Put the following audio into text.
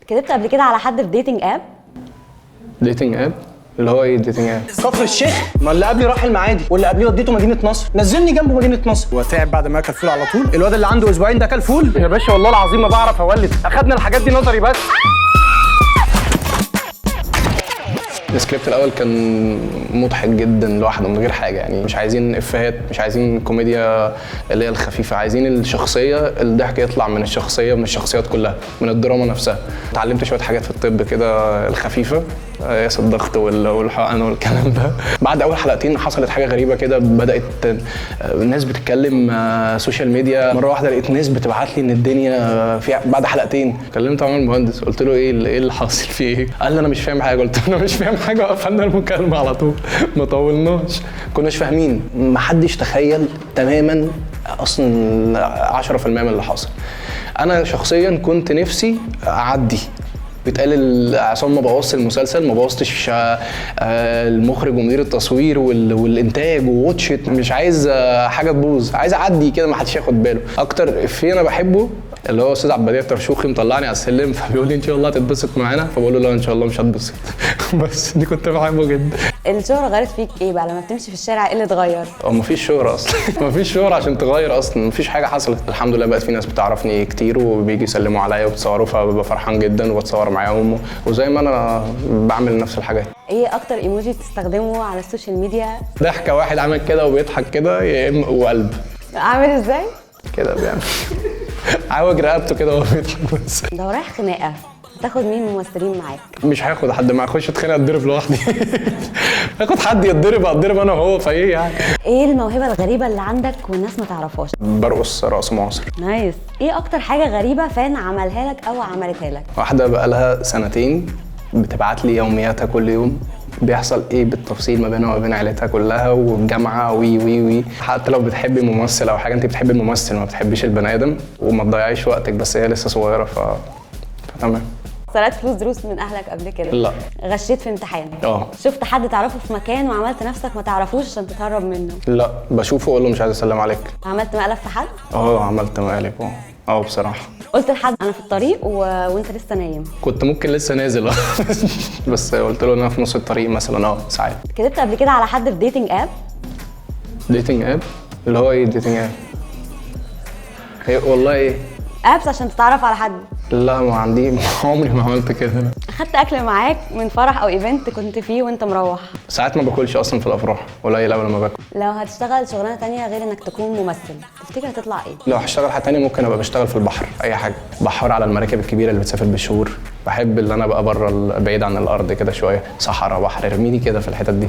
كدبت قبل كده على حد في dating app؟ dating app؟ اللي هو ايه dating app؟ كفر الشيخ؟ ما اللي قبلي راح المعادي، واللي قبليه وديته مدينة نصر، نزلني جنبه مدينة نصر. هو تعب بعد ما اكل فول على طول. الواد اللي عنده اسبوعين ده اكل فول يا باشا، والله العظيم ما بعرف اولد، اخدنا الحاجات دي نظري بس. السكريبت الاول كان مضحك جدا لوحده من غير حاجة، يعني مش عايزين افيهات، مش عايزين كوميديا اللي هي الخفيفة، عايزين الشخصية، الضحك يطلع من الشخصية، من الشخصيات كلها، من الدراما نفسها. اتعلمت شوية حاجات في الطب كده الخفيفة، قياس الضغط والحقن والكلام ده. بعد اول حلقتين حصلت حاجة غريبة كده، بدات الناس بتتكلم social media، مرة واحدة لقيت ناس بتبعت لي ان الدنيا في. بعد حلقتين كلمت عمر المهندس، قلت له ايه اللي حاصل في ايه؟ قال لي انا مش فاهم حاجة. قلت له انا مش فاهم حاجة، وقفلنا المكالمة على طول، ما طولناش، كناش فاهمين، ما حدش تخيل تماما اصلا 10% من اللي حاصل. انا شخصيا كنت نفسي اعدي، بيتقال عصام ما بوظش المسلسل، ما بوظتش المخرج ومدير التصوير والانتاج وواتشت، مش عايز حاجة تبوظ، عايز اعدي كده ما حدش ياخد باله. اكتر افيه انا بحبه اللي هو استاذ عبد البديع الترشوخي مطلعني على السلم فبيقول لي ان شاء الله هتتبسط معانا، فبقول له لا ان شاء الله مش هتبسط. بس دي كنت بحبه جدا. الشهرة غيرت فيك ايه بقى؟ لما بتمشي في الشارع ايه اللي اتغير؟ هو مفيش شهرة اصلا، مفيش شهرة عشان تغير اصلا، مفيش حاجة حصلت. الحمد لله بقت في ناس بتعرفني كتير وبيجي يسلموا عليا وبتصوروا، فببقى فرحان جدا وبتصور معاهم، وزي ما انا بعمل نفس الحاجات. ايه اكتر ايموجي بتستخدمه على ال social media؟ ضحكة واحد عامل كده وبيضحك كده، يا اما وقلب. عامل ازاي؟ كده بيعمل عوج رقبته كده وهو بيضحك بس. لو رايح خناقة هتاخد مين ممثلين معاك؟ مش هاخد حد معايا، اخش اتخانق اتضرب لوحدي. هاخد حد يتضرب، اتضرب انا وهو، فايه يعني. ايه الموهبة الغريبة اللي عندك والناس ما تعرفهاش؟ برقص رقص معاصر. nice. ايه اكتر حاجة غريبة fan عملها لك او عملتها لك؟ واحدة بقالها سنتين بتبعت لي يومياتها كل يوم، بيحصل ايه بالتفصيل ما بينها وما بين عيلتها كلها والجامعة وي وي وي. حتى لو بتحبي ممثل او حاجة، انت بتحبي الممثل ما بتحبيش البني ادم، وما تضيعيش وقتك، بس هي لسه صغيرة فتمام. سرقت فلوس دروس من اهلك قبل كده؟ لا. غشيت في امتحان؟ اه. شفت حد تعرفه في مكان وعملت نفسك ما تعرفوش عشان تتهرب منه؟ لا، بشوفه واقول له مش عايز اسلم عليك. عملت مقلب في حد؟ اه عملت مقالب. اه بصراحة. قلت لحد انا في الطريق وانت لسه نايم؟ كنت ممكن لسه نازل بس قلت له ان انا في نص الطريق مثلا. ساعات. كدبت قبل كده على حد في dating app؟ dating app؟ اللي هو ايه dating app؟ هي والله ايه؟ apps عشان تتعرف على حد. لا ما عندي، عمري ما عملت كده. اخدت اكل معاك من فرح او event كنت فيه وانت مروح؟ ساعات ما باكلش اصلا في الافراح، قليل قوي لما باكل. لو هتشتغل شغلانة تانية غير انك تكون ممثل، تفتكر هتطلع ايه؟ لو هشتغل حاجة تانية ممكن ابقى بشتغل في البحر، اي حاجة، بحور على المراكب الكبيرة اللي بتسافر بالشهور. بحب ان انا ابقى بره، بعيد عن الارض كده شوية، صحراء، بحر، ارميني كده في الحتت دي.